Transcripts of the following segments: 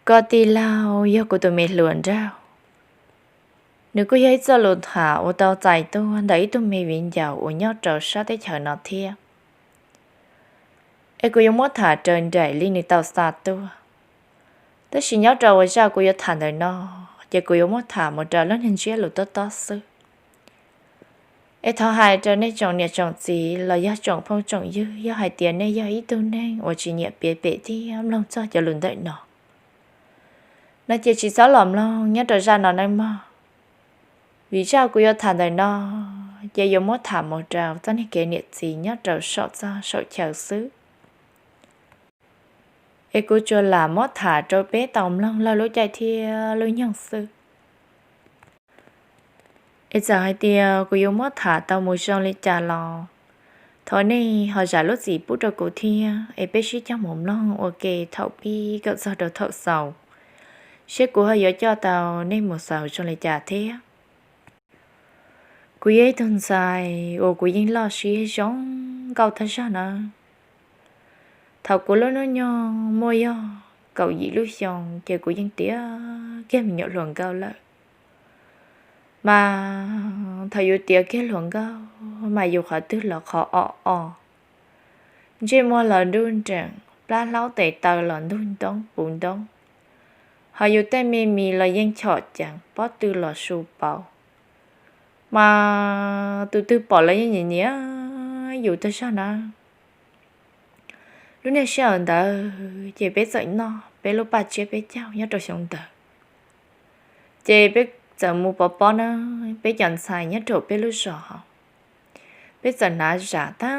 Koj tij laug yog kuv tus me hluas nraug. Nws kuj yog ib txoj lus tham uas tau txais tuaj ntawm ib tug me viv ncaus uas nyob rau sab teb chaws no thiab. Es kuv yuav muab tham raws nraim li nws tau xa tuaj. Tab sis nyob rau ua zaj kuv yuav tham ntawm no, ces kuv yuav muab tham mus rau lub niag ntsiab lus tob tob xwb. Es thov hais rau nej tsoom niam tsoom txiv los yog tsoom phooj tsoom ywg, yog hais tias nej yog ib tug neeg uas tsis nyiam piav pem thiab mloog txog cov lus ntawm no, no ces tsis txhob los mloog nyob rau zaj no nawb mog. Vim zaj kuv yuav tham ntawm no, ces yuav muab tham mus rau txoj niag kev niam txiv nyob rau saum txoj saum chaw xwb. Es kuv tsuas lam muab tham rau peb tau mloog laug lub caij thiab lub nyoog xwb. Es txawm hais tias kuv yuav muab tham tau mus zoo li cas los thov nej ho zam lub txim pub rau kuv thiab, es peb sib cog mus mloog ua ke thaum pib kom txog rau thaum xaus, seb kuv ho yuav coj tau nej mus xaus zoo li cas thiab. Kuv yog ib tug ntxhais uas kuv yeej loj siab zoo nkauj tag zog na. Thaum kuv lub hnub nyoog muaj yog kaum yim lub xyoo ces kuv yeej tiav kiag me nyuam hluas nkauj lawm. Mas thaum yus tiav kiag hluas nkauj mas yus qhov twg los qhov o o, ntsej muag los nruj nreem, plab hlaub tes taw los ntug ntoob puv ntoob, ho yus tej me mis los yeej chom ceev, pob tw los su pauv. Mas tus twg pom los yeej nyiam nyiam yus tag zog na. Lub niag sij hawm ntawd ces peb txawm noj peb lub paj tsiab peb caug nyob rau xyoo ntawd. Ces peb txawm mus pov pob na, peb cov ntxhais nyob rau peb lub zos, peb txawm hnav zam tag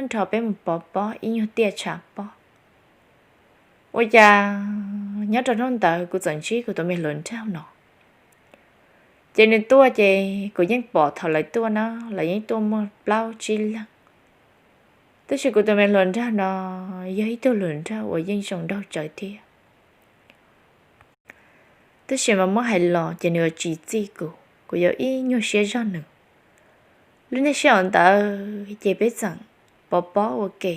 nrho peb mus pov pob ib nyuag tiaj tshav pob. Ua cas nyob rau hnub ntawd kuv txawm ntsib kuv tus me hluas nraug no. Ces nws tuaj ces kuv yeej pom thaum lawv tuaj na, lawv yeej tuaj muaj plaub tsib leeg. Tab sis kuv tus me hluas nraug no yog ib tug hluas nraug uas yeej zoo nraug tsawv thiab. Tab sis mas muab hais los ces nws yuav tsis txij kuv, kuv yuav ib nyuag siab zog nws. Lub niag sij hawm ntawd ces peb txawm pov pob ua ke.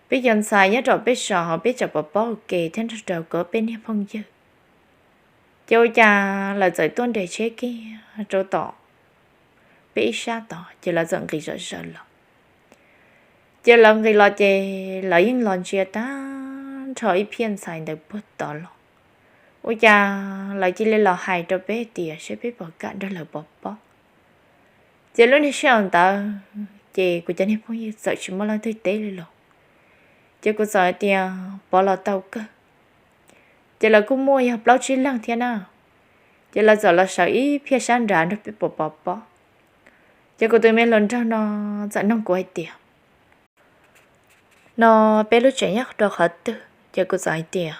Peb cov ntxhais nyob rau peb zos ho peb txawm pov pob ua ke thiab nrog rau kuv peb niag phooj ywg. Ces ua cas lawv txawm tuaj nres tsheb kiag rau tom peb ib sab tod ces lawv txawm nqis zom zaws los. Ces lawv nqis los ces lawv yeej los ntsia tag nrho ib phiaj ntxhais ntawd puag tod los. Ua cas lawv cia li los hais rau peb tias seb peb puas kam nrog lawv pov pob. Ces lub niag sij hawm ntawd ces kuv cov niag phooj ywg txawm tsis muaj leej twg teb li los. Ces kuv txawm hais tias pov los tau kawg. Ces lawv kuj muaj yog plaub tsib leeg thiab na. Ces lawv txawm los sawv ib phiaj sab nrad nrog peb pov pov pob. Ces kuv tus me hluas nraug no txawm nug kuv hais tias, no peb lub tsev nyob rau qhov twg? Ces kuv txawm hais tias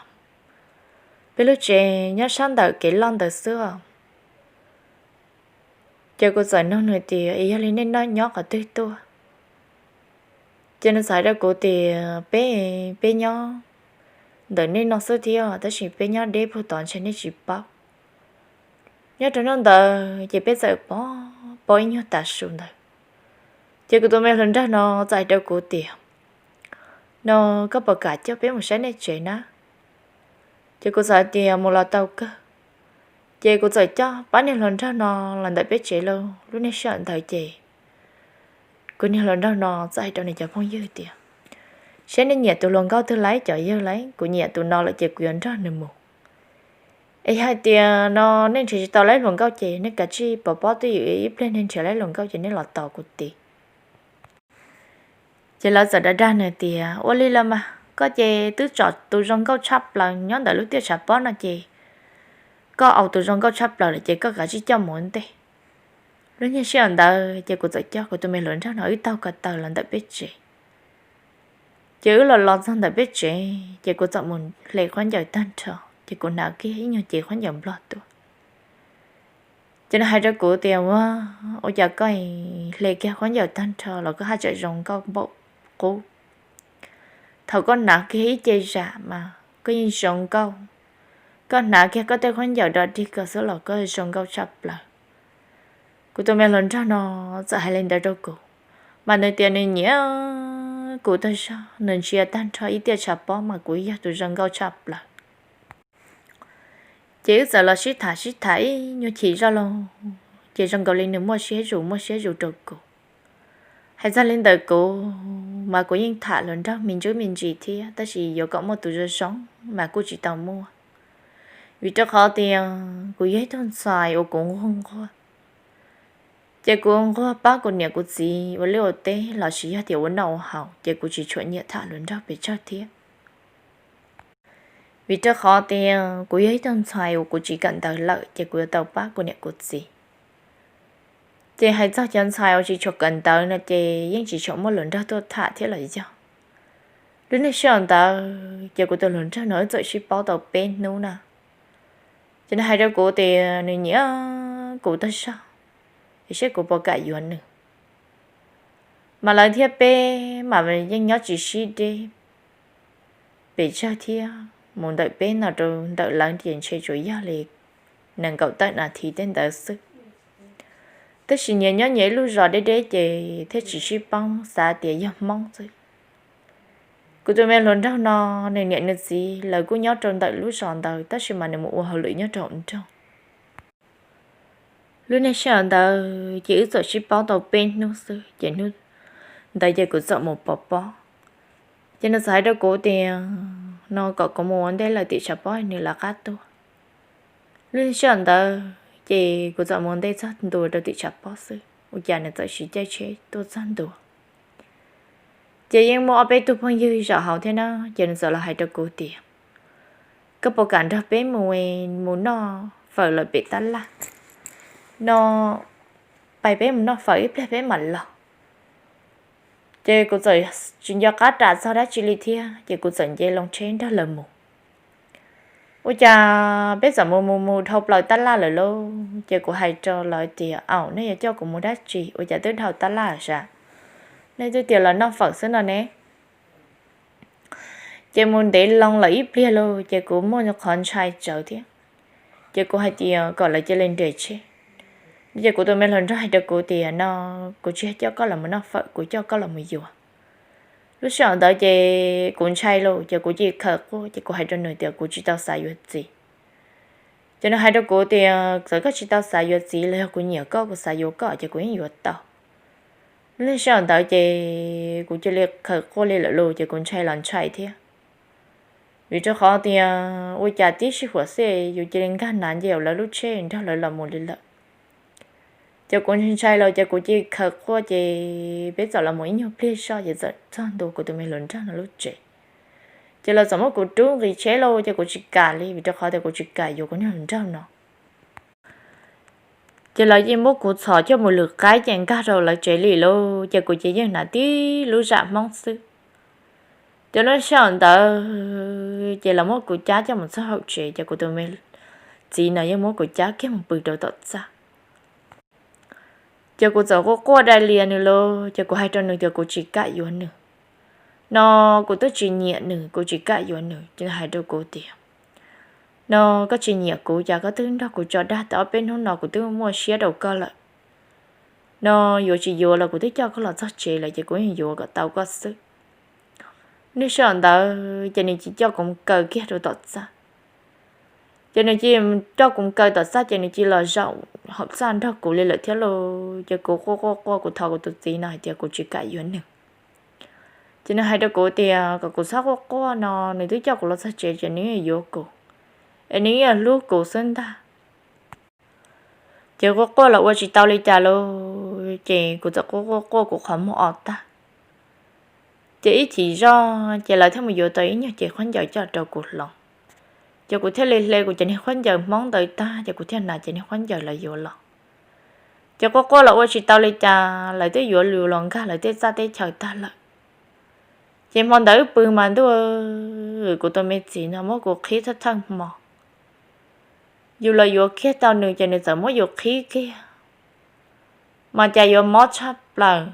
peb lub tsev nyob sab ntawm kev loj ntawd xwb os. Ces kuv txawm nug nws tias, es yog li nej nyob qhov twg tuaj? Ces nws txawm hais rau kuv tias, peb, peb nyob ntawm nej no xwb thiab tab sis peb nyob deb puag tod ntshe nej tsis paub. Nyob rau hnub ntawd ces peb txawm pov pob ib nyuag tav su ntawd. Ces kuv tus me hluas nraug no txawm hais rau kuv tias, no koj puas kam coj peb mus saib nej tsev na? Ces kuv txawm hais tias mus los tau kawg. Ces kuv txawm coj pab niag hluas nraug no los ntawm peb tsev lauj. Lub niag sij hawm ntawd ces kuv niag hluas nraug no txawm hais rau nws cov phooj ywg tias, saib nej nyiam tus hluas nkauj twg lauj cov yawg lauj, kuv nyiam tus no lawm ces kuv yuav nrog nws mus. Es yog hais tias no nej nrhiav tsis tau lawv hluas nkauj ces nej kav tsij pov pob twj ywm ib pliag, nej nrhiav lawv hluas nkauj ces nej los tos kuv tid. Ces lawv txawm dag dag nws tias, ua li los mas koj ces twb tsom tus zoo nkauj tshaj plaws nyob ntawm lub tiaj tshav pob no ces koj aus tus zoo nkauj tshaj plaws lawm ces koj kav tsij coj mus ua ntej. Lub niag sij hawm ntawd ces kuv txawm coj kuv tus me hluas nraug no wb taug ko taw los ntawm peb tsev. Ces wb los los txog ntawm peb tsev ces kuv txawm mus hle khaub ncaws tag nrho ces kuv hnav kiag ib nyuag cev khaub ncaws nplog tuaj. Ces nws hais rau kuv tias, ua, ua cas koj hle kiag khaub ncaws tag nrho los koj haj tseem zoo nkauj npaum qub. Thaum koj hnav kiag ib ce zam mas koj yeej zoo nkauj. Koj hnav kiag koj tej khaub ncaws dog dig ko xwb los koj zoo nkauj tshaj plaws. Kuv tus me hluas nraug no txawm hais li ntawd rau kuv, mas nws tias nws nyiam kuv tag zog, nws ntsia tag nrho ib tiaj tshav pob mas kuv yog tus zoo nkauj tshaj plaws. Ces wb txawm los sib tham sib tham ib nyuag chim zoj los, ces zoo nkaus li nws muaj siab zus muaj siab zus rau kuv. Hais txog li ntawm kuv mas kuv yeej tham hluas nraug me ntsis me ntsis thiab, tab sis yuav kom muaj tus zoo zoo mas kuj tsis tau muaj, vim rau qhov tias kuv yog ib tug ntxhais uas kuv nquag nquag. Ces kuv nquag pab kuv niam kuv txiv ua liaj ua teb los sis yog tias ua noj ua haus, ces kuv tsis tshua nyiam tham hluas nraug pes tsawg thiab, vim rau qhov tias kuv yog ib tug ntxhais uas kuv tsis kawm ntawv lawm, ces kuv yuav tau pab kuv niam kuv txiv. Ces hais txog cov ntxhais uas tsis tshua kawm ntawv no ces yeej tsis tshua muaj hluas nraug tuaj tham thiab los yog. Lub niag sij hawm ntawd ces kuv tus hluas nraug no wb txawm sib paub tau peb hnub na. Ces nws hais rau kuv tias nws nyiam kuv tag zog, es saib kuv puas kam yuav nws. Mas lawv thiab peb mas yeej nyob tsis sib deb pes tsawg thiab, mus ntawm peb no rau ntawm lawv ces ntshe tsuas yog li nees nkaum tawm nas this tej ntawd xwb. Tab sis nyias nyob nyias ib lub zos deb deb ces thiaj tsis sib paub, xav tias yog Hmoob xwb. Kuv tus me hluas nraug no, nws niam nws txiv lawv kuj nyob rau ntawm lub zos ntawd, tab sis mas nws mus ua hauj lwm nyob rau hauv nroog. Lub niag sij hawm ntawd ces wb txawm sib paub tau peb hnub xwb, ces hnub ntawd ces kuv txawm mus pov pob. Ces nws txawm hais rau kuv tias no kom kuv mus ua ntej lawm, tim tshav pob nws lawv qab tuaj. Lub niag sij hawm ntawd ces kuv txawm mus ua ntej txog ntua rau tim tshav pob xwb, ua cas nws txawm siv caij tsheb tuaj txog ntua. Ces yeej muaj ob peb tug phooj ywg zaum hauv thiab na, ces nws txawm los hais rau kuv tias, koj puas kam nrog peb mus, mus noj fawm lawm pem tab laj no, pais peb mus noj fawm ib pliag peb mam los. Ces kuv txawm tsis nco qab ras txog dab tsi li thiab, ces kuv txawm nce loo tsheb nrog lawv mus. Ua cas peb txawm mus mus mus dhau plaws tab laj lawm lauj, ces kuv hais rau lawv tias, au, nej yuav coj kuv mus dab tsi, ua cas twb dhau tab laj sav, nej twb tias los noj fawm xwb no ne. Ces mus ntev loo lawm ib pliag lauj, ces kuv muaj qhov ntshai tsawv thiab. Ces kuv hais tias kom lawv cia li nres tsheb. Ces kuv tus me hluas nraug hais rau kuv tias no, kuv tsis coj koj los mus noj fawm, kuv coj koj los mus yuav. Lub sij hawm ntawd ces kuv ntshai lauj, ces kuv cia li khaws quaj, ces kuv hais rau nws tias kuv tsis tau xav yuav txiv. Ces nws hais rau kuv tias txawm koj tsis tau xav yuav txiv los yog kuv nyiam koj, kuv xav yuav koj ces kuv yeej yuav tau. Lub sij hawm ntawd ces kuv cia li khaws quaj li lawm lauj, ces kuv ntshai los ntshai thiab. Vim rau qhov tias ua cas tib sij huam xwb yus cia li nkag hnav nce lawv lub tsheb nrog lawv los mus li lawm. Ces kuv ntshai los ces kuv cia li khaws quaj, ces peb txawm los mus ib nyuag pliag zoj ces txawm txog ntua kuv tus me hluas nraug no lub tsev. Ces lawv txawm muab kuv rub nqis tsheb lauj, ces kuv tsis kam li, vim rau qhov tias kuv tsis kam yuav kuv niag hluas nraug no. Ces lawv yeej muab kuv txhom coj mus lwm qaib ces nkag rau lawv tsev li lauj, ces kuv ces yeej hnav tib lub zam Hmoob xwb. Ces lub sij hawm ntawd ces lawv muab kuv cab coj mus txog hauv tsev, ces kuv tus me txiv no yeej muab kuv cab kiag mus pw rau tom txaj. Ces kuv txawm quaj quaj dai lias nws lauj, ces kuv hais rau nws tias kuv tsis kam yuav nws. No kuv twb tsis nyiam nws, kuv tsis kam yuav nws, ces nws hais rau kuv tias no koj tsis nyiam kuv cas koj twb nrog kuv tso dag tau ob peb hnub no, kuv twb muaj siab rau koj lawm. No yuav tsis yuav los kuv twb coj koj los txog tsev lawm ces kuv yeej yuav kom tau koj xwb. Lub sij hawm ntawd ces nws cia li coj kuv mus kaw kiag rau tom txaj. Ces nws cia li coj kuv mus kaw tom txaj ces nws cia li los zaum hauv txaj nrog kuv li lawm thiab lauj, ces kuv quaj quaj quaj, kuv thov kuv tus txiv no hais tias kuv tsis kam yuav nws. Ces nws hais rau kuv tias kom kuv txhob quaj quaj no, nws twb coj kuv los txog tsev ces nws yeej yuav kuv, es nws yeej hlub kuv xwb ntag. Ces quaj quaj los ua tsis tau li cas lauj, ces kuv txawm quaj quaj quaj kuv qhov muag o tag. Ces ib chim zoj ces lawv thiaj mus yuav tau ib nyuag cev khaub ncaws coj rau kuv hloov. Ces kuv thiaj li hle kuv cov niag khaub ncaws Hmoob ntawd tag, ces kuv thiaj hnav cov niag khaub ncaws lawv yuav los. Ces quaj quaj los ua tsis tau li cas, lawv twb yuav lus los nkag lawv tej txaj teb chaws tag lawm. Ces hmo ntawd wb pw mas ntuj, kuv tus me txiv no muab kuv qhib thawj thawj hmo. Yus los yuav kiag tau nws ces nws txawm muab yus qhib kiag, mas cas yuav mob tshaj plaws.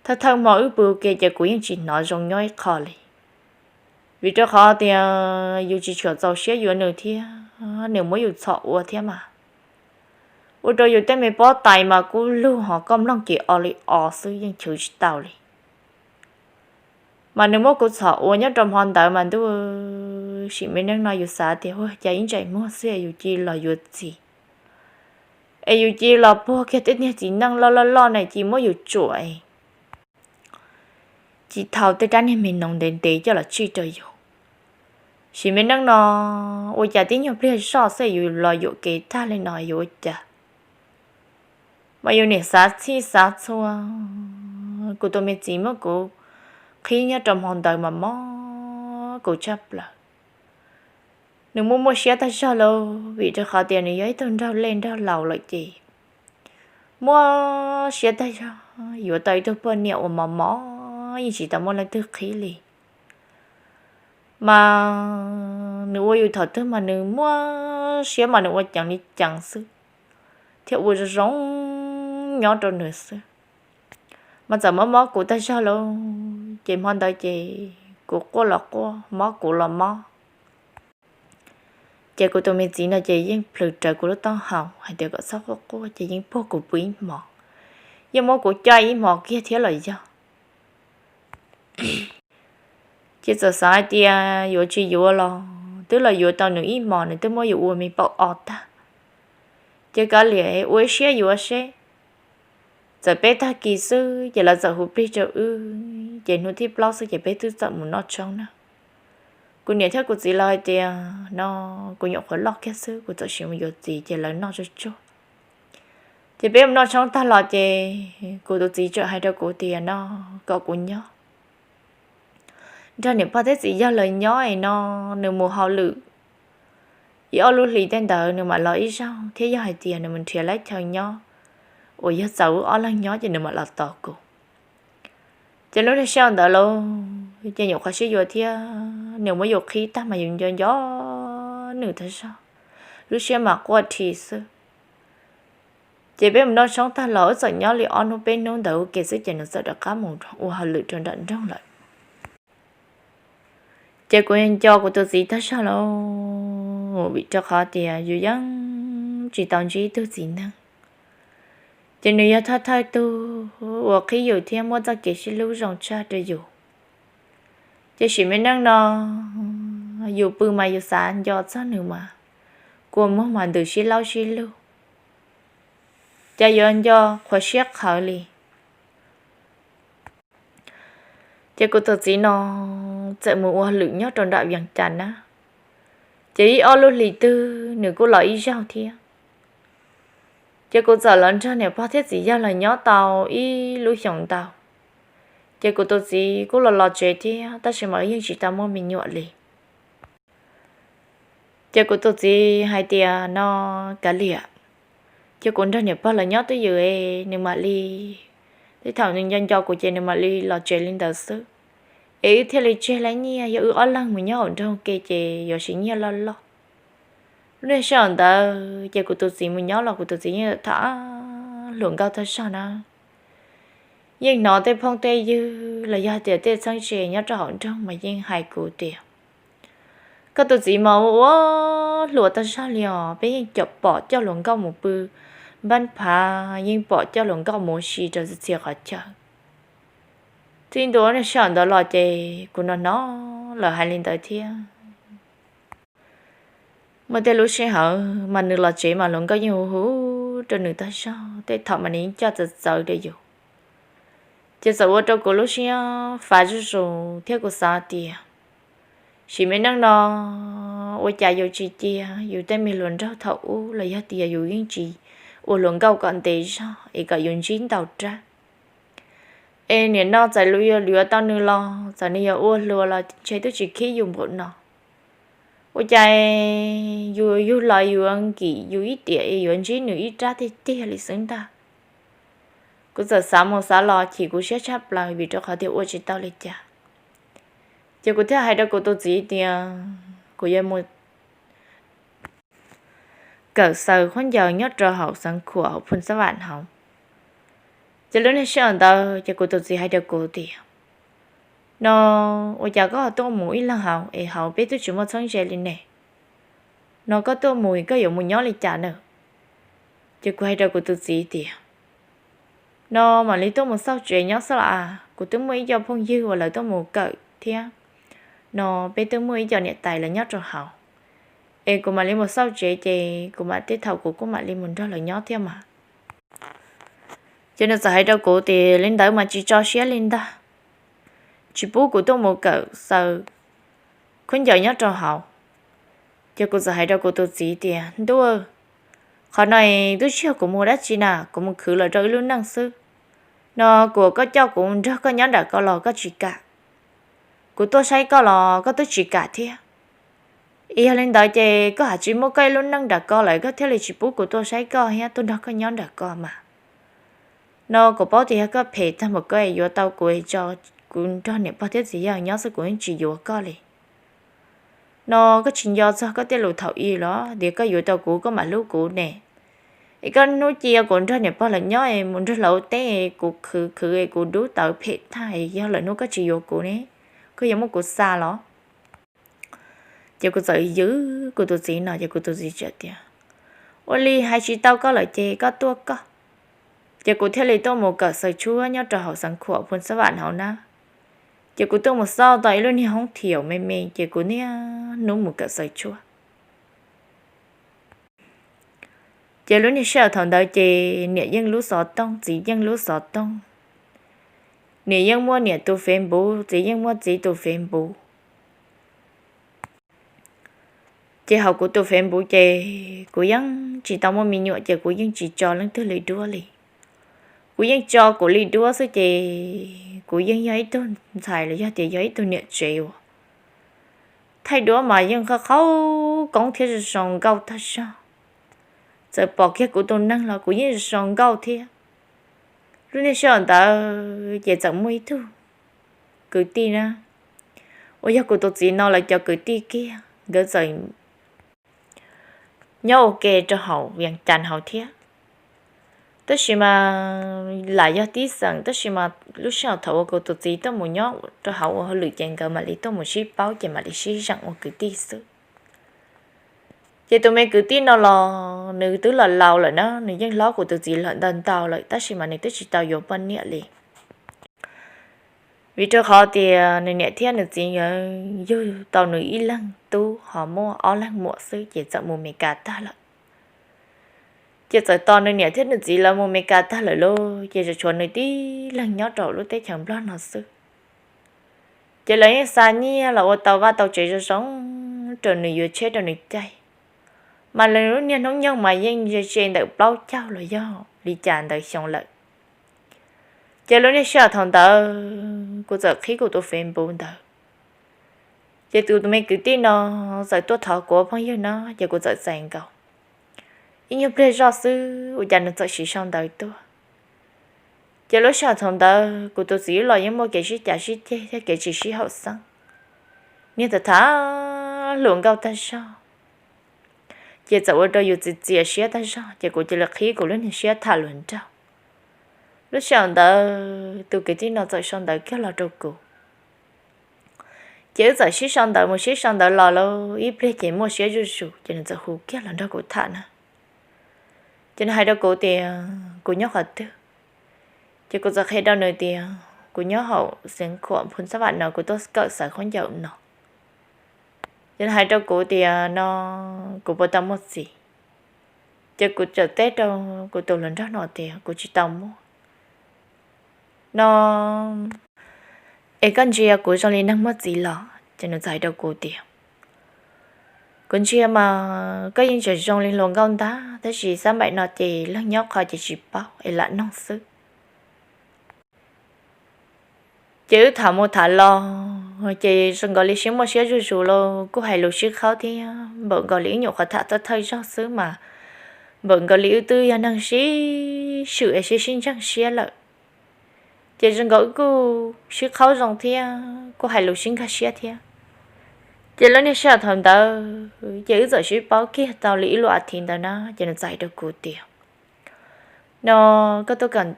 Thawj thawj hmo wb pw ua ke ces kuv yeej tsis hnov zoo nyob ib qho li, vim rau qhov tias yus tsis tshua txaus siab yuav nws thiab nws muab yus txhom ua thiab mas, ua rau yus tej me pob tais mas kub lug ho koj mloog ces o li o xwb yeej chwv tsis tau li. Mas nws muab kuv txhom ua nyob rau hmo ntawd mas ntuj, sim me neej no yus xav tias ua cas ib ntsais muag xwb es yus cia li los yuav txiv, es yus cia li los puag kiag tej niag txiv neej loj loj loj na cia li muab yus tsuam, cia li thau tej rab niag me noov ntev ntev coj los tsij rau yus. Sim me neej no ua cas tib nyuag pliag zoj xwb yus los yuam kev tag li no yuav ua cas? Mas yus niam xav txhij xav txhua, kuv tus me txiv muab kuv qhib nyob rau hmo ntawd mas mob kuv tshaj plaws. Nws muaj muaj siab tag zog lauj, vim rau qhov tias nws yog ib tug nraug lej nraug laus lawm ces muaj siab tag zog yuav tau ib tug poj niam uas mos mos yeej tsis tau muaj leej twg qhib li. Mas nws ua yus thaum twg mas nws muaj siab mas nws ua ceev li ceev xwb, thiab ua zoo zoo nyob rau nws xwb. Mas txawm mob mob kuv tag zog lauj, ces hmo ntawd ces kuv quaj los quaj, mob kuv los mob. Ces kuv tus me txiv no ces yeej plhws rawv kuv lub taub hau hais tias kom txhob quaj quaj, ces yeej puag kuv pw ib hmos, yeej muab kuv coj ib hmos kiag thiab los yog. Ces txawm xav hais tias yuav tsis yuav los twb los yuav tau nws ib hmos, nws twb muab yus ua me paum ob tag, ces kav liam ua ib siab yuav seb. Txawm peb tag kis xwb ces lawv txawm hu plig rau wb, ces hnub thib plaub xwb ces peb twb txawm mus noj tshoob na. Kuv niam thiab kuv txiv lawv hais tias no kuv nyuam qhuav loj kiag xwb, kuv txawm sim mus yuav txiv, ces lawv noj tsuag tsuag. Ces peb mus noj tshoob tag los ces kuv tus txiv txawm hais rau kuv tias no kom kuv nyob nrog niam pog thiab txiv yawg lawv nyob es no nws mus hauj lwm ib ob lub hlis tej ntawd nws mam los ib zaug, thiab yog hais tias nws mus nrhiav lab chaw nyob uas yog txaus wb ob leeg nyob ces nws mam los tos kuv. Ces lub niag sij hawm ntawd lauj, ces nyuam qhuav sib yuav thiab, nws muab yus qhib tag mas yus nco nco nws tag zog, lub siab mas quaj dhi xwb. Ces peb mus noj tshoob tag los wb txawm nyob li ob hnub peb hnub ntawd ua ke xwb ces nws txawm rov qab mus ua hauj lwm rau nram nroog lawm. Ces kuv nco kuv tus txiv tag zog lauj, vim rau qhov tias yus yeej tsis tau ntsib tug txiv neej, ces nws yog thawj thawj tug uas qhib yus thiab muab txoj kev sib hlub zoo tshaj rau yus. Ces sim me neej no yus pw mas yus xav nco txog nws mas kua muag mas ntws sib laub sib lug, cas yuav nco qhuav siab qhawv li. Ces kuv tus txiv no txawm mus ua lwm nyob rau nram Vias Cas na, ces ib ob lub hlis twg nws kuj los ib zaug thiab. Ces kuv txawm los nrog niam pog thiab txiv yawg los nyob tau ib lub xyoos ntau, ces kuv tus txiv kuj los los tsev thiab, tab sis mas wb yeej tsis tau muaj me nyuam li. Ces kuv tus txiv hais tias no, kav liam, ces kuv nrog niam pog los nyob twj ywm es nws mam li, tej thaum nws nco nco kuv ces nws mam li los tsev li ntawd xwb, es wb thiaj li tseg lawm nyiaj, yog wb ob leeg mus nyob hauv nroog ke ces yuav siv nyiaj loj loj. Lub niag sij hawm ntawd ces kuv tus txiv mus nyob los kuv tus txiv yeej tham hluas nkauj tag zog na. Yeej hnov tej phooj tej ywg los yog tias tej txheeb ze nyob rau hauv nroog mas yeej hais kuv tias, koj tus txiv mas ua ua hluas tag zog li os, peb yeej caum pom coj hluas nkauj mus pw npab phav, yeej pom coj hluas nkauj mus ua si rau txhia qhov chaw. Txij ntua lub niag sij hawm ntawd los ces kuv hnov hnov lawv hais li ntawd thiab. Muaj tej lub sij hawm mas nws los tsev mas hluas nkauj yeej hu hu rau nws tag zog, tej thaum mas nws yeej coj txawv txawv rau yus. Ces txawm ua rau kuv lub siab fav zuj zus thiab kuv xav tias, sim me neej no ua cas yus tsis cia yus tej me hluas nraug thaum ub los yog tias yus yeej tsis ua hluas nkauj kom ntev zog es kom yus ntsib ntau rab. Es nim no txawm yus yuav tau nws los txawm nws yuav ua hluas los ntshe twb tsis khib yus npaum no. Ua cas yus yug los yuav nkim yus ib tiam es yuav ntsib nws ib rab tiag tiag li xwb ntag. Kuv txawm xav mus xav los chim kuv siab tshaj plaws vim rau qhov tias ua tsis tau li cas. Ces kuv thiaj hais rau kuv tus txiv tias kuv yuav mus kawm xaws khaub ncaws nyob rau hauv Xeev Khuam hauv Phoos Xab Vam hauv. Ces lub niag sij hawm ntawd ces kuv tus txiv hais rau kuv tias, no ua cas koj tuaj mus ib leeg hauv es hauv peb twb tsis muaj txheeb ze li ne? No koj tuaj mus koj yuav mus nyob li cas na? Ces kuv hais rau kuv tus txiv tias, no mam li tuaj mus xauj tsev nyob xwb las, kuv twb muaj ib co phooj ywg uas lawv tuaj mus kawm thiab, no peb twb muaj ib co niam tais lawv nyob rau hauv, es kuv mam li mus xauj tsev ces kuv mam tej thaum kuv kuj mam li mus nrog lawv nyob thiab mas. Ces nws txawm hais rau kuv tias li ntawd mas tsis tso siab li ntag, tsis pub kuv tuaj mus kawm xaws khaub ncaws nyob rau hauv. Ces kuv txawm hais rau kuv tus txiv tias, Ntuj, qhov no twb tsis yog kuv mus dab tsi na, kuv mus khwv los rau ib lub neej xwb. No kuv, koj coj kuv nrog koj nyob nram ko los koj tsis kam, kuv tuaj saib koj los koj twb tsis kam thiab. Es yog li ntawd ces koj hais tsis muaj koj ib lub neej nram ko lawm koj thiaj li tsis pub kuv tuaj saib koj thiab tuaj nrog koj nyob nram ko mas. No kuv paub tias yog koj phem tag npaum koj yuav tau kuv tso kuv nrog niam pog thiab txiv yawg nyob xwb kuv yeej tsis yuav koj li. No koj tsis nco txog koj tej lus thaum ub los tias koj yuav tau kuv koj mam hlub kuv ne. Es koj hnub cia kuv nrog niam pog lawv nyob es mus nrog lawv ua teb, kuv khwv khwv es kuv dub tawv phem tag, yog lawm hnub koj tsis yuav kuv ne, koj yuav muab kuv xa los? Ces kuv txawm yws kuv tus txiv no ces kuv tus txiv txawm tias, Ua li hais tsis tau koj lawm ces koj tuaj koj. Ces kuv thiaj li tuaj mus kawm xaws tshuab nyob rau hauv Xeev Khuam Phoos Xab Vam hauv na. Ces kuv tuaj mus xauj tau ib lub niag hoob thiaum me me ces kuv niaj hnub mus kawm xaws tshuab. Ces lub niag sij hawm thaum ntawd ces niam yeej lub xov tooj, txiv yeej lub xov tooj. Niam yeej muaj niam tus Facebook, txiv yeej muaj txiv tus Facebook. Ces hauv kuv tus Facebook ces kuv yeej tsis tau muaj me nyuam ces kuv yeej tsis tso leej twg li duab li. Kuv yeej tso kuv li duab xwb ces kuv yeej yog ib tug ntxhais los yog tias yog ib tug niam tsev uas thaij duab mas yeej qhov qhaub koob thiab zoo zoo nkauj tag zog. Txawm pom kiag kuv tus neeg los kuv yeej zoo zoo nkauj thiab. Lub niag sij hawm ntawd ces txawm muaj ib tug kwv tij na, uas yog kuv tus txiv no lawv cov kwv tij kiag, nkawd txawm nyob ua ke rau hauv Vias Cas hauv thiab. Tab sis mas lam yog tib xeem, tab sis mas lub sij hawm thaum uas kuv tus txiv tuaj mus nyob rau hauv ua hauj lwm ces nkawd mam li tuaj mus sib paub ces mam li sib zeem ua kwv tij xwb. Ces tus me kwv tij no los nws twb los laus lawm na, nws yeej hlob kuv tus txiv lawm ntau ntau lawm tab sis mas nws twb tsis tau yuav poj niam li. Vim rau qhov tias nws niam thiab nws txiv nkawd yug tau nws ib leeg tub ho muaj ob leeg muam xwb ces txawm mus Meskas tag lawm. Ces txawm tos nws niam thiab nws txiv lawv mus Meskas tag lawm lauj, ces tsuas tshuav nws tib leeg nyob rau lub teb chaws Nplog no xwb. Ces lawv yeej xa nyiaj los ua tau vaj tau tsev zoo zoo rau nws, yuav tsheb rau nws caij. Mas nws lub niag hnub nyoog mas yeej ze ze ntawm plaub caug los yog li cas ntawd xyoo lawm. Ces lub niag sij hawm thaum ntawd kuv txawm qhib kuv tus Facebook ntawd, ces tus me kwv tij no txawm tuaj thov kuv ua phooj ywg no ces kuv txawm txais nkaus. Ib nyuag pliag zoj xwb ua cas nws txawm siv sau ntawv tuaj. Ces lub sij hawm thaum ntawd kuv tus txiv los yeej muaj kev sib cav sib ceg thiab kev tsis sib haum xeeb, niag tham tham hluas nkauj tag zog, ces txawm ua rau yus txias txias siab tag zog ces kuv cia li qhib kuv lub niag siab tham hluas nraug. Lub sij hawm ntawd tus kwv tij no txawm sau ntawv kiag los rau kuv. Ces wb txawm sib sau ntawv mus sib sau ntawv los lauj, ib pliag ces muaj siab zuj zus ces nws txawm hu kiag los nrog kuv tham na. Ces nws hais rau kuv tias kuv nyob qhov twg. Ces kuv txawm qhia rau nws tias kuv nyob hauv Xeev Khuam Phoos Xab Vam no, kuv tuaj kawm xaws khaub ncaws no. Ces nws hais rau kuv tias no kuv puas tau muaj txiv. Ces kuv txawm teb rau kuv tus hluas nraug no tias kuv tsis tau muaj no. Es koj ntsia kuv zoo li neeg muaj txiv los? Ces nws txawm hais rau kuv tias kuv ntsia mas koj yeej tseem zoo li hluas nkauj ntag, tab sis xab npaim no ces leej nyob qhov ces tsis paub es lam noog xwb. Ces wb tham mus tham los ces zoo nkaus li sib muaj siab zuj zus los kuj hais lus sib qhaub thiab, npaum nkaus li wb nyuam qhuav tham thawj thawj zaug xwb mas npaum nkaus li wb twb yog neeg sib swm es sib sib ntseeg siab lawm. Ces zoo nkaus wb kuj sib qhaub zoo thiab kuj hais lus sib nkag siab thiab. Ces lub niag sij hawm thaum ntawd ces wb txawm sib paub kiag tau li ib lub as thiv ntawd na, ces nws txawm hais rau kuv tias no koj tuaj kawm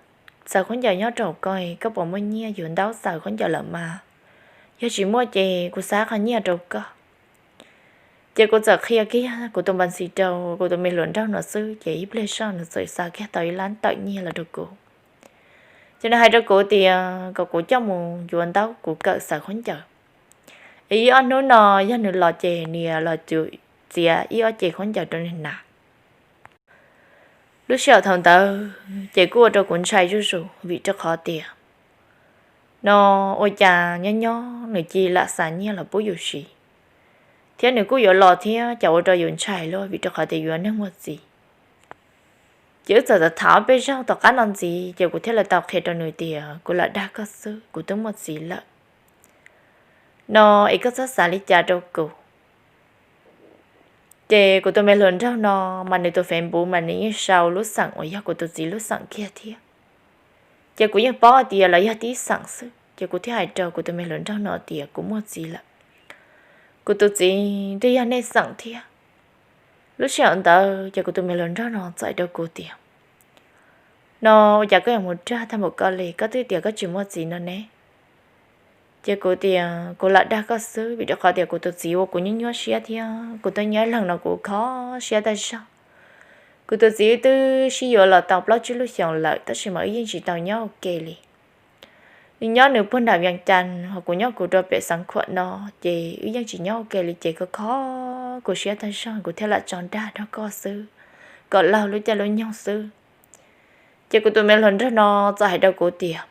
xaws khaub ncaws nyob rau ko, koj puas muaj nyiaj yuav ntaub xaws khaub ncaws lawm mas? Yog tsis muaj ces kuv xa qhov nyiaj rau koj. Ces kuv txawm qhia kiag kuv tus npa ntxis rau kuv tus me hluas nraug no xwb, ces ib pliag zoj nws txawm xa kiag tau ib lab tawm nyiaj los rau kuv. Ces nws hais rau kuv tias kom kuv coj mus yuav ntaub kuv kawm xaws khaub ncaws, Es ib ob hnub no yog nws los ces nws los txiav ib ob cev khaub ncaws rau nws hnav. Lub sij hawm thaum ntawd ces kuj ua rau kuv ntshai zuj zus vim rau qhov tias no ua cas nyob nyob nws cia li lam xa nyiaj los pub yus siv, thiab nws kuj yuav los thiab cas ua rau yus ntshai luaj vim rau qhov tias yus yog neeg muaj txiv. Ces wb txawm tham ob peb zaug tom qab no ntxiv ces kuv thiaj li tau qhia rau nws tias kuv lam dag koj xwb, kuv twb muaj txiv lawm no es koj txhob xav li cas rau kuv. Ces kuv tus me hluas nraug no mas nws tus Facebook mas nws yeej sau lub xeem uas yog kuv tus txiv lub xeem kiag thiab. Ces kuv yeej paub tias lawv yog tib xeem xwb ces kuv thiaj hais rau kuv tus me hluas nraug no tias kuv muaj txiv lawm, kuv tus txiv twb yog nej xeem thiab. Lub sij hawm ntawd ces kuv tus me hluas nraug no txawm hais rau kuv tias no ua cas koj yuav mus dag tag npaum koj li, koj twb tias koj tsis muaj txiv no ne. Ces kuv tias kuv lam dag koj xwb vim rau qhov tias kuv tus txiv ua kuv nyuaj nyuaj siab thiab kuv twb nyob ib leeg no kuv kho siab tag zog. Kuv tus txiv twb sib yuav los tau plaub tsib lub xyoos lawm tab sis mas wb yeej tsis tau nyob ua ke li. Nws nyob nws puag nram Vias Cas hos kuv nyob kuv rau pem Xeev Khuam no, ces wb yeej tsis nyob ua ke li ces kho kho kuv siab tag zog kuv thiaj lam tso dag nrog koj xwb, kom laug lub caij lub nyoog xwb. Ces kuv tus me hluas nraug no txawm hais rau kuv tias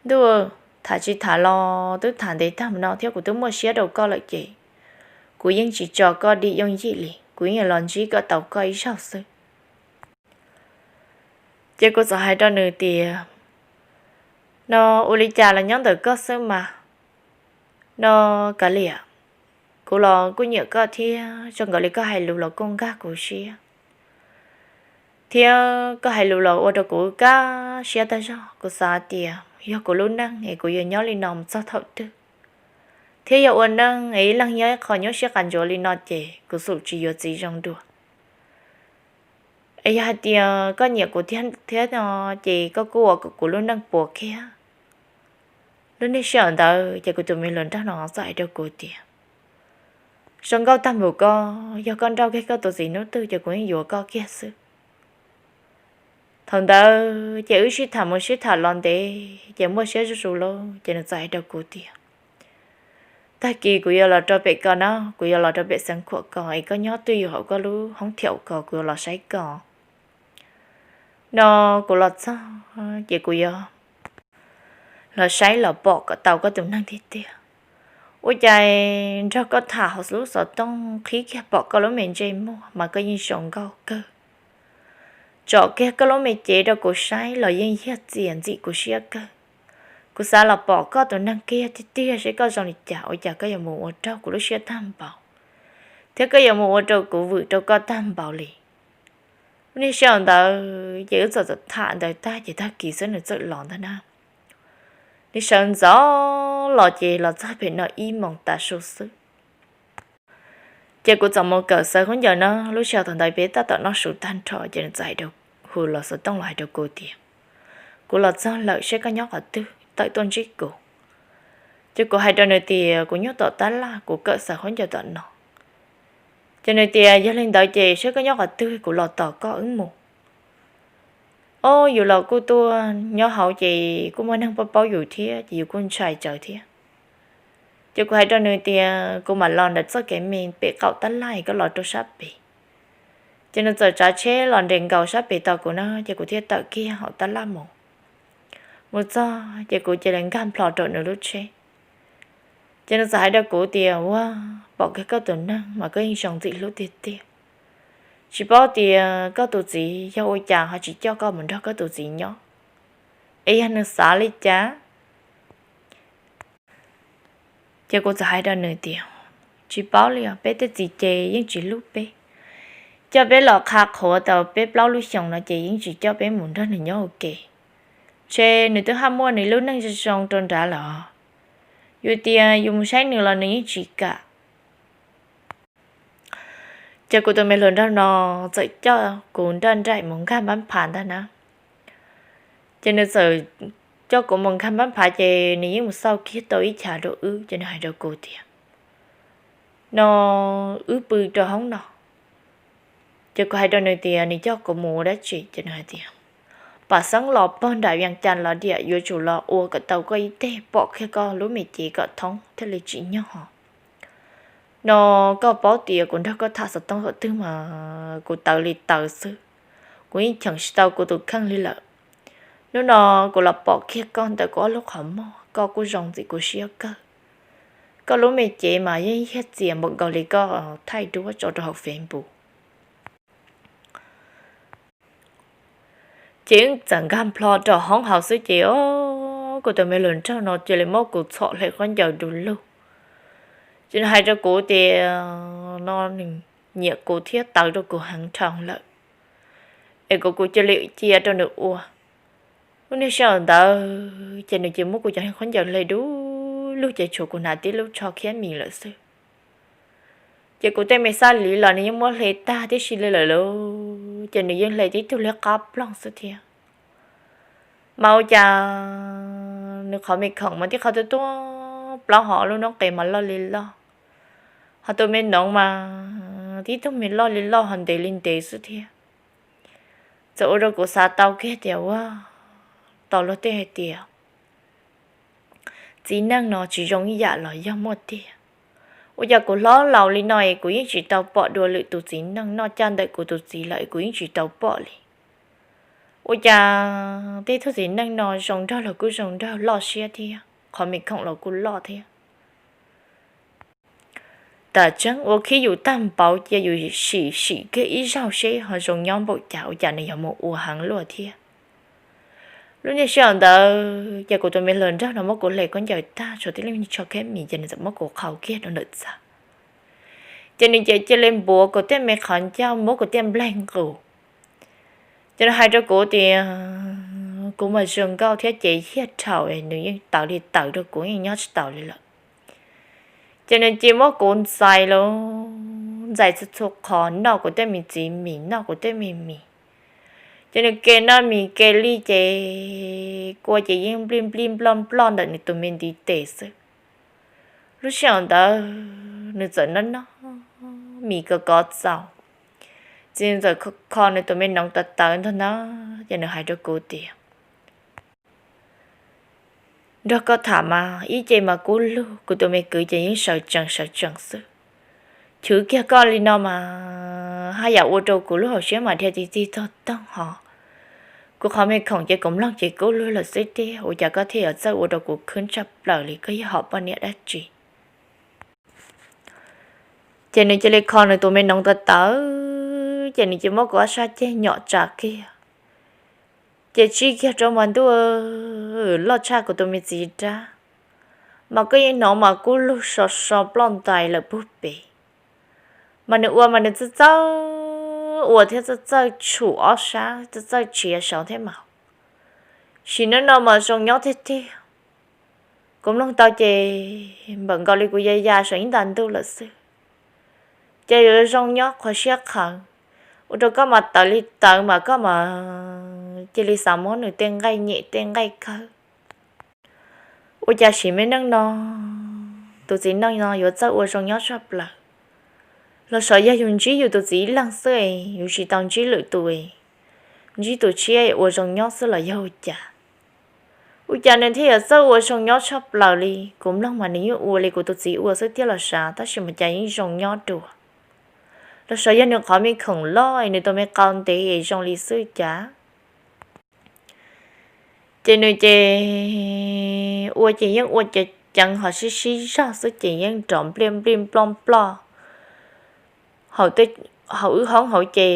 ntuj, tham tsis tham los twb tham ntev tag mus no thiab kuv twb muaj siab rau koj lawm ces kuv yeej tsis tso koj dim yooj yim li, kuv yeej los ntsib kom tau koj ib zaug xwb. Ces kuv txawm hais rau nws tias no ua li cas los nyob ntawm koj xwb mas, no kav liam, kuv los kuj nyiam koj thiab zoo nkaus li koj hais lus los kuj nkag kuv siab thiab koj hais lus los ua rau kuv kaj siab tag zog. Kuv xav tias yog kuv lub neej es kuv yuav nyob li no mus txog thaum twg, thiab yog ua neej es ib leeg nyob ib qho nyuaj siab qas ntsuav li no ces kuv xum tsis yuav txiv zoo dua. Es yog hais tias koj nyiam kuv thiab no ces koj kuj ua kom kuv lub neej puas kiag. Lub niag sij hawm ntawd ces kuv tus me hluas nraug no txawm hais rau kuv tias zoo nkauj tag npaum koj, yog koj nrauj kiag koj tus txiv hnub twg ces kuv yeej yuav koj kiag xwb. Thaum ntawd ces wb sib tham mus sib tham los ntev ces muaj siab zuj zus lawm ces nws txawm hais rau kuv tias tag kis kuv yuav los rau pem koj na, kuv yuav los rau pem Xeev Khuam koj es koj nyob twj ywm hauv koj lub hoob thiaum ko kuv yuav los saib koj. No kuv los txog ces kuv yuav los saib los pom kom tau koj tus neeg tiag tiag. Ua cas nrog koj tham hauv lub xov tooj qhib kiag pom koj lub me ntsej muag mas koj yeej zoo nkauj kawg. Tsom kiag koj lub me cev rau kuv saib los yeej yog txias ntxim kuv siab kawg. Kuv xav los pom koj tus neeg kiag tiag tiag seb koj zoo li cas, ua cas koj yuav mus ua raug kuv lub siab tag npaum, thiab koj yuav mus ua rau kuv vwm rau koj tag npaum li. Lub niag sij hawm ntawd ces wb txawm txawm tham ntawd tag ces tag kis xwb nws txawm los ntag na. Nws sawv ntxov los ces los txog pem no ib moos tav su xwb. Ces kuv txawm mus kawm xaws khaub ncaws no, lub sij hawm thaum ntawd peb tab tom noj su tag nrho ces nws txawm hais rau, hu los xov tooj los hais rau kuv tias kuv los txog lawm seb koj nyob qhov twg tawm tuaj ntsib kuv. Ces kuv hais rau nws tias kuv nyob tom tab laj kuv kawm xaws khaub ncaws tom no. Ces nws tias yog li ntawd ces seb koj nyob qhov twg kuv los tos koj wb mus. Ob, yus los kuj tuaj nyob hauv ces kuj muaj neeg paub paub yus thiab ces yus kuj ntshai tsawv thiab. Ces kuv hais rau nws tias kuv mam los ntawm txoj kev me pem qaum tab laj koj los rau sab pem. Ces nws txawm tsav tsheb los nres nkaus sab pem tos kuv na ces kuv thiaj tawm kiag hauv tab laj mus. Mus txog ces kuv cia li nkag nplho rau nws lub tsheb. Ces nws txawm hais rau kuv tias ua, pom kiag koj tus neeg mas koj yeej zoo ntxim hlub tiag tiag. Tsis paub tias koj tus txiv yog ua cas ho tsis coj koj mus nrog koj tus txiv nyob, es yog nws xav li cas? Ces kuv txawm hais rau nws tias tsis paub li os, peb tej txiv ces yeej tsis hlub peb. Coj peb los qha qhuav tau peb plaub lub xyoos no ces yeej tsis coj peb mus nrog nws nyob ua ke. Ntshe nws twb haj muaj nws lub neej zoo zoo rau nrad lawm. Yus tias yus mus saib nws los nws yeej tsis kam. Ces kuv tus me hluas nraug no txawm coj kuv nraj nraim mus nkag npab phav ntag na. Ces nws txawm coj kuv mus nkag npab phav ces nws yeej mus xauj kiag tau ib chav rau wb ces nws hais rau kuv tias no wb pw rau hoob no. Ces kuv hais rau nws tias nws coj kuv mus ua dab tsi ces nws hais tias Pam xeeb los pog nram Vias Cas los diam yuav tsum los ua kom tau koj ib teg pom kiag koj lub me cev kom thoob thiaj li tsim nyog. No koj paub tias kuv nrog koj tham xov tooj thaum twg mas kuv tawv li tawv xwb, kuv yeej cheem tsis tau kuv tus kheej li lawm. Hnub no kuv los pom kiag koj ntawm kuv ob lub qhov muag, koj kuj zoo ntxim kuv siab kawg. Koj lub me cev mas yeej yog txias npaum nkaus li koj thaij duab tso rau hauv Facebook. Ces wb txawm nkag nplho rau hoob hauv xwb ces o, kuv tus me hluas nraug no cia li muab kuv txhom hle khaub ncaws du lug. Ces nws hais rau kuv tias no nws nyiam kuv thiab tawv rau kuv heev dhau lawm, es kuv kuv cia li cia rau nws ua. Lub niag sij hawm ntawd ces nws cia li muab kuv cov khaub ncaws hle du lug ces tshuav kuv hnav tib lub tsho khiab mis lawm xwb. Ces kuv tej me xab lis los nws yeej muab hle tag tib si li lawm lauj, ces nws yeej hle tib tug liab qab ploog xwb thiab. Mas ua cas nws qhov me khoom mas tib qhov tuaj tuaj plaub hos, lub noob qes mas loj li loj, ho tus me noov mas tib tug me loj li loj ho ntev li ntev xwb thiab. Txawm ua rau kuv xav tau kiag tias ua, tos luag tej hais tias txiv neej no tsis zoo ib yam los yog muaj tiag. Ua cas kuv hlob laus li no es kuv yeej tsis tau pom dua lwm tus txiv neej noj caj ntawm kuv tus txiv lawm es kuv yeej tsis tau pom li. Ua cas tej tug txiv neej no zoo nraug los kuj zoo nraug loj siab thiab, qhov me khoom los kuj loj thiab. Tam tseeb ua khib yus tag npaum cia yus sim sim kiag ib zaug seb ho zoo nyob npaum cas, ua cas nws yog mus ua heev luaj thiab. Lub niag sij hawm ntawd ces kuv tus me hluas nraug no muab kuv hle khaub ncaws tag tshuav tib lub tsho khiab mis ces nws txawm muab kuv qhau kiag rau ntawm txaj. Ces nws ces cia li npuav kuv tej me qhov ncauj, muab kuv tej nplaig nqus. Ces nws hais rau kuv tias kuv mas zoo nkauj thiab ces yog thaum nws yeej tawv li tawv rau kuv yeej nyob tsis taus li lawm. Ces nws cia li muab kuv ntxais lawm, ntxais txhua txhua qhov, noj kuv tej me txiv mis, noj kuv tej me mis. Ces nws ke noj mis ke li ces kua ces yeej nplij nplij nploj nploj ntawm nws tus me ntiv tes xwb. Lub sij hawm ntawd nws txawm noj noj mis kov kov txaus, ces nws txawm kho nws tus me noov tawv tawv ntag na, ces nws hais rau kuv tias nrog koj tham mas ib ce mas kub lug, kuv tus me kwv ces yeej sawv tsees sawv tsees xwb. Chwv kiag koj li no mas haj yam ua rau kuv lub hauv siab mas dhia txi txig tog toog hos. Kuv qhov me khoom ces kuv mloog ces kub lug lawm xwb tiag, ua cas koj thiaj yuav txawj ua rau kuv khwb tshaj plaws li, koj yog hom poj niam dab tsi? Ces nws cia li kho nws tus me noov tawv tawv, ces nws cia li muab kuv ob sab ceg nyom tsa kiag, ces tsij kiag rau mas ntuj, loj tshaj kuv tus me txiv dab. Mas koj yeej hnov mas kub lug so so ploj ntais lawm puag pem. Mas nws ua mas nws txawj txawj ua thiab txawj txawj tshum ob sab, txawj txawj tshiav saud thiab mas. Sim neej no mas zoo nyob tiag tiag. Kuv mloog tau ces npaum nkaus li kuv ya ya saum ib nta ntuj lawm xwb. Ces yuav zoo nyob qhuav siab qhawv, ua rau koj mas tawv li tawv mas koj mas cia li xav muab nws tej nqaij nyem tej nqaij khawb. Ua cas sim me neej no tus txiv neej no yuav txawj ua zoo nyob tshaj plaws? Los sav yog yus ntsib yus tus txiv ib leeg xwb, yus tsis tau ntsib lwm tus, ntsib tus tshiab ua zoo nyob xwb los yog ua cas? Ua cas nws thiaj yuav txawj ua zoo nyob tshaj plaws li? Kuv mloog mas nws yeej ua li kuv tus txiv ua xwb thiab los sav, tab sis mas cas yeej zoo nyob dua. Los sav yog nws qhov me khoom loj es nws tus me qau ntev es zoo li xwb cas? Ces nws ces ua ces yeej ua ceev ceev ho sib sib zog xwb ces yeej nrov nplij nplij nploj nploj hauv wb hoob hauv ces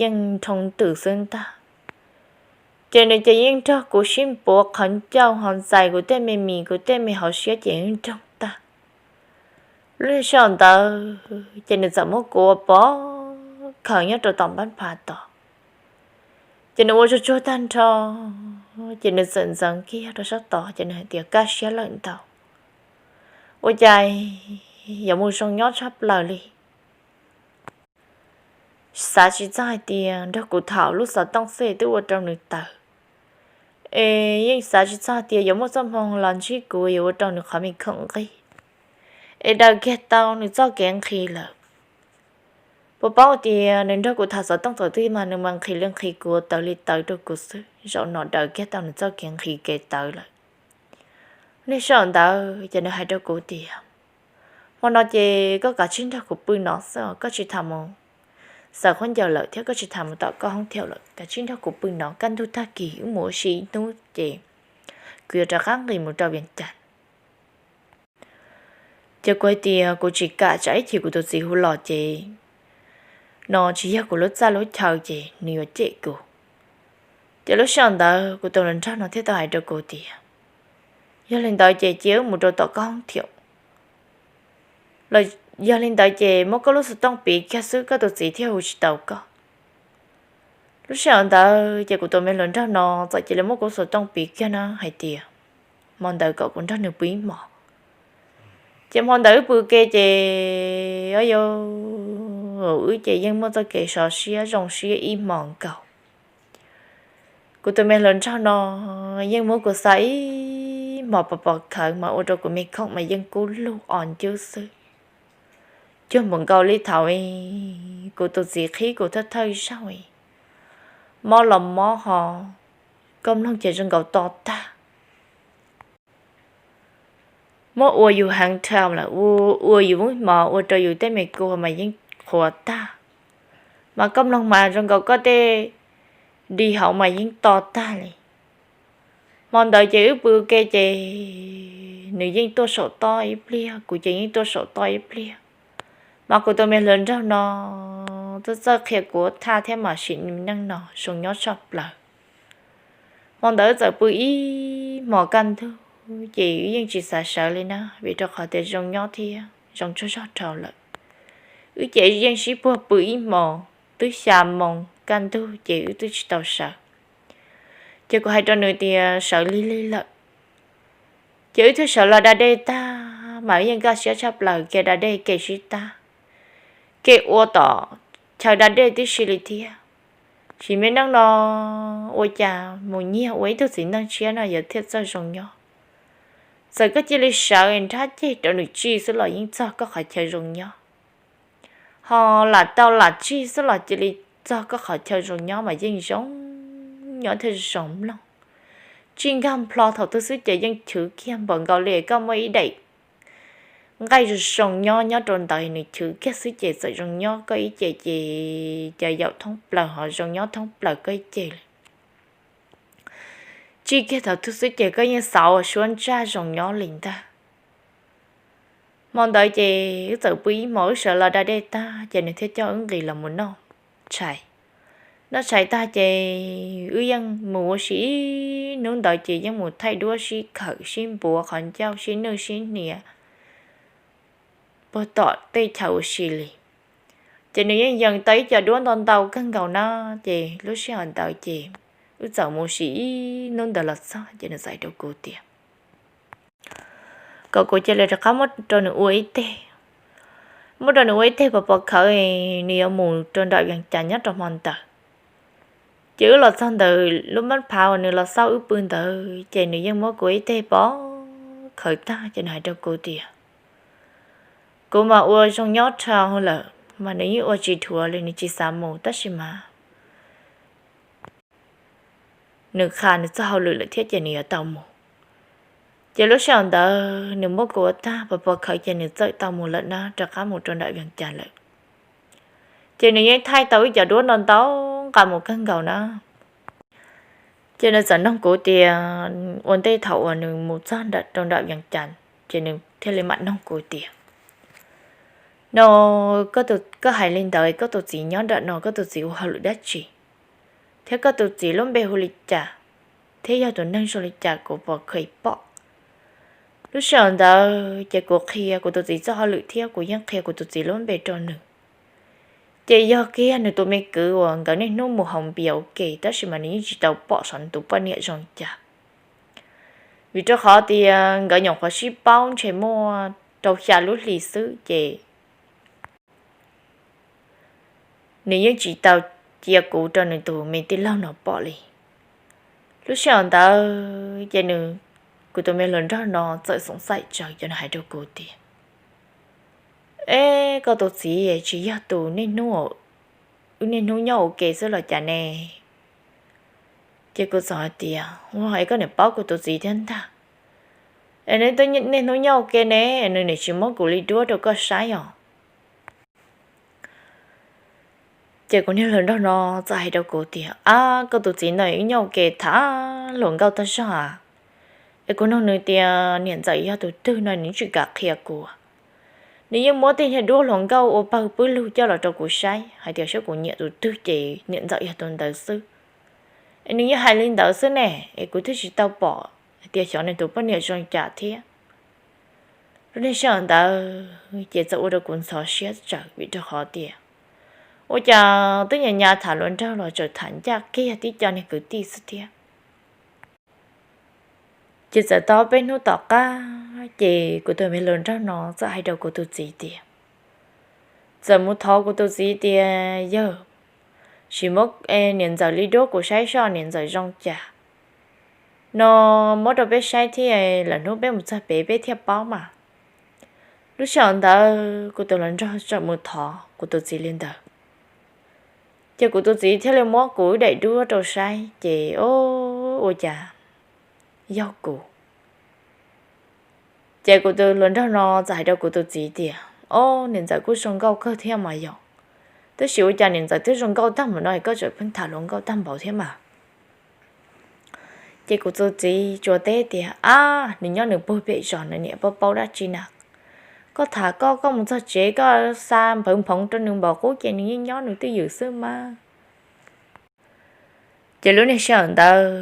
yeej nrhoo ntws xwb ntag. Ces nws ces yeej nrog kuv sib npuav qhov ncauj ho ntxais kuv tej me mis kuv tej me hauv siab ces yeej nroog tag. Lub sij hawm ntawd ces nws txawm muab kuv ua pov khaws nyob rau tom npab phav tod. Ces nws ua tsuag tsuag tag nrho, ces nws txawm ntxeev kiag rau sab tod ces nws hais tias kaj siab lawm ntau, ua cas yuav mus zoo nyob tshaj plaws li. Xav tsis txog hais tias nrog kuv tham lub xov tooj xwb twb ua rau nws tawv, es yeej xav tsis txog hais tias yuav muaj txoj hmoo los ntsib kuv yuav ua rau nws qhov me khoom nqig, es daws kiag tau nws txoj kev nqhis lawm. Puas paub tias nws nrog kuv tham xov tooj thaum twg mas nws mas nqhis li nqhis kuv, tawv li tawv rau kuv xwb, zaum no daws kiag tau nws txoj kev nqhis kev tawv lawm. Niaj sij hawm ntawd ces nws hais rau kuv tias, hmo no ces koj kav tsij nrog kuv pw no xwb, koj tsis tham mus xaws khaub ncaws lawm thiab koj tsis tham mus tom koj hoob thiaum lawm, kav tsij nrog kuv pw no, kaj ntug tag kis wb mus ua si ib hnub ces kuv yuav rov qab nqis mus rau Vias Cas. Ces kuv hais tias kuv tsis kam, tsam ib chim kuv tus txiv hu los ces no tsis yog kuv lub txaj lub chaw ces nws yuav cem kuv. Ces lub sij hawm ntawd kuv tus hluas nraug no thiaj tau hais rau kuv tias, yog li ntawd ces cia wb mus rau tom koj hoob thiaum, los yog li ntawd ces muab koj lub xov tooj piv kiag xwb koj tus txiv thiaj hu tsis tau koj. Lub sij hawm ntawd ces kuv tus me hluas nraug no txawm cia li muab kuv xov tooj piv kiag na hais tias hmo ntawd kom kuv nrog nws pw ib hmos. Ces hmo ntawd wb pw ke ces, o, wb ces yeej muaj txoj kev sov siab zoo siab ib hmos nkaus. Kuv tus me hluas nraug no yeej muab kuv xa ib hmos pos pos khawv mas ua rau kuv me khoom mas yeej kub lug o ncwb xwb. Cuag npaum nkaus li thaum kuv tus txiv qhib kuv thawj thawj zaug, mob los mob ho, koj mloog ces zoo nkaus to tag. Muab ua yus heev dhau lawm, ua yus muab hmo ua rau yus tej me kua mas yeej qhuav tag, mas koj mloog mas zoo nkaus koj tej di hauv mas yeej to tag li. Hmo ntawd ces wb pw ke ces nws yeej tuaj saum toj ib pliag, kuv ces yeej tuaj saum toj ib pliag, mas kuv tus me hluas nraug no txawj txawj qhia kuv thaj thiab mas sim neej no zoo nyob tshaj plaws. Hmo ntawd wb txawm pw ib hmos kaj ntug ces wb yeej tsis xav sawv li na, vim rau qhov tias zoo nyob thiab zoo tsaug zog dhau lawm. Wb ces yeej sib puag pw ib hmos, twb xya moos kaj ntug ces wb twb tsis tau sawv. Ces kuv hais rau nws tias sawv lig lig lawm. Ces wb thiaj sawv los da dej tag mas wb yeej kaj siab tshaj plaws, kev da dej kev sib tag, kev ua tom chaw da dej tib si li thiab. Sim neej no ua cas mus nyiag ua ib tug txiv neej tshiab no yuav thiaj txawj zoo nyob. Txawm koj cia li sawv nrhab ceg rau nws tsij xwb los yeej txog koj qhov chaw zoo nyob. Ho lam tau lam tsij xwb los cia li txog koj qhov chaw zoo nyob mas yeej zoo nyob thiab zoo mloog. Tsij nkag nplho thaum twg xwb ces yeej chwv kiag npaum nkaus li koj muaj ib daim nqaij zoo zoo nyob nyob rau ntawd, nws chwv kiag xwb ces txawm zoo nyob koj ib ce ces cov yaum thoob plaws ho zoo nyob thoob plaws koj ib ce li. Tsij kiag thaum twg xwb ces koj yeej xauv suab ntsaj zoo nyob li ntag. Hmo ntawd ces wb txawm pw ib hmos, wb sawv los da dej tag ces nws thiaj coj wb nqis los mus noj tshais. Noj tshais tag ces wb yeej mus ua si ib hnub ntawd ces yeej mus thaij duab sib khawm sib npuav qhov ncauj sib nwj sib hnia puag tom tej chaw ua si li. Ces nws yeej yees tau ib co duab ntau ntau kawg nkaus na, ces lub sij hawm ntawd ces wb txawm mus ua si ib hnub ntawd los txog ces nws txawm hais rau kuv tias kom kuv cia li rov qab muab rau nws ua ib teg, muab rau nws ua ib teg pos pos khawv, nws yuav mus rau nram Vias Cas nyob rau hmo ntawd. Ces wb los txog ntawm lub mab phav uas nws los xauj wb pw ntawd ces nws yeej muab kuv ib teg pos khawv tag ces nws hais rau kuv tias kuv mas ua zoo nyob dhau lawm mas nws yeej ua tsis dhuav li, nws tsis xav mus tab sis mas nws qha nws txoj hauj lwm lawm thiab ces nws yuav tau mus. Ces lub sij hawm ntawd nws muab kuv ua tag pos pos khawv ces nws txawm tau mus lawm na, rov qab mus rau nram Vias Cas lawm. Ces nws yeej thaij tau ib co duab ntau ntau nqa mus kawg nkaus na. Ces nws txawm noog kuv tias ua ntej thaum uas nws mus txog rau nram Vias Cas ces nws thiaj li mam noog kuv tias no, koj hais li ntawd koj tus txiv nyob nram no koj tus txiv ua hauj lwm dab tsi, thiab koj tus txiv lub npe hu li cas, thiab yog tus neeg zoo li cas kuv puas kheev pom. Lub sij hawm ntawd ces kuv qhia kuv tus txiv txoj hauj lwm thiab kuv yeej qhia kuv tus txiv lub npe rau nws. Ces yog kiag nws tus me kwv uas nkawd niaj hnub mus haus npias ua ke tab sis mas nws yeej tsis tau pom saib nws tus poj niam zoo li cas, vim rau qhov tias nkawd nyuam qhuav sib paub ntshe muaj rau xya lub hlis xwb ces nws yeej tsis tau cia kuv rau nws tus me tij laug no pom li. Lub sij hawm ntawd ces nws, kuv tus me hluas nraug no txawm xoom xaim tsawv ces nws hais rau kuv tias, e, koj tus txiv tsis yog tus niaj hnub, wb niaj hnub nyob ua ke xwb los cas ne? Ces kuv txawm hais tias, Ua, es koj niam paub kuv tus txiv thiab ntag. Es nws twb niaj hnub nyob ua ke ne, es nws niam tsis muab kuv li duab rau koj saib os. Ces kuv niag hluas nraug no txawm hais rau kuv tias, Ab, koj tus txiv ntawd wb nyob ua ke tham hluas nkauj tag zog a. Es kuv nug nws tias niam ntxawm yog tus twg no nws tsis kam qhia kuv. Nws yeej muab tej niag duab hluas nkauj ua pawg pwb lug coj los rau kuv saib hais tias saib kuv nyiam tus twg ces niam ntxawm yog tus ntawd xwb. Es nws yeej hais li ntawd xwb ne, es kuv twb tsis tau pom hais tias xyov nws tus poj niam zoo cas thiab. Lub niag sij hawm ntawd ces txawm ua rau kuv ntxhov siab tsawv vim rau qhov tias ua cas twb nyas nyas tham hluas nraug los tseem tham ncaj kiag tib co niag kwv tij xwb thiab. Ces txawm tau peb hnub tom qab ces kuv tus me hluas nraug no txawm hais rau kuv tus txiv tias, txawm mus thov kuv tus txiv tias, Yawg, sim muab niam ntxawm li duab kuv saib soj niam ntxawm zoo cas no muab rau peb saib thiab, lwm hnub peb mus txog pem peb thiaj paub mas. Lub sij hawm ntawd kuv tus hluas nraug txawm mus thov kuv tus txiv li ntawd. Ces kuv tus txiv thiaj li muab kuv daim duab rau saib ces, o, ua cas yog kuv. Ces kuv tus hluas nraug no txawm hais rau kuv tus txiv tias, O, niam ntxawm kuj zoo nkauj kawg thiab mas yom. Tab sis ua cas niam ntxawm twb zoo nkauj tag npaum no es koj tseem pheej tham hluas nkauj tag npaum thiab mas? Ces kuv tus txiv tsuas teb tias, Ab, nws nyob nws puag pem zos, nws niam paub paub dab tsi na. Koj tham koj, koj mus txog tsev koj xa nphawv nphoov rau nws npaum qub ces nws yeej nyob nws twj ywm xwb mas. Ces lub niag sij hawm ntawd